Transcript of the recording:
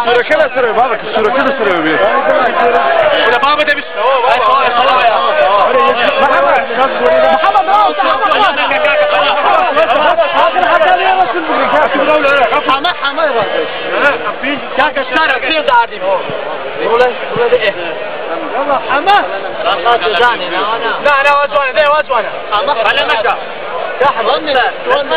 سورەکە لەسەرەوە بابە سورەکە لەسەرەوە بێ. ولا بابا ده بس. محمد لا لا.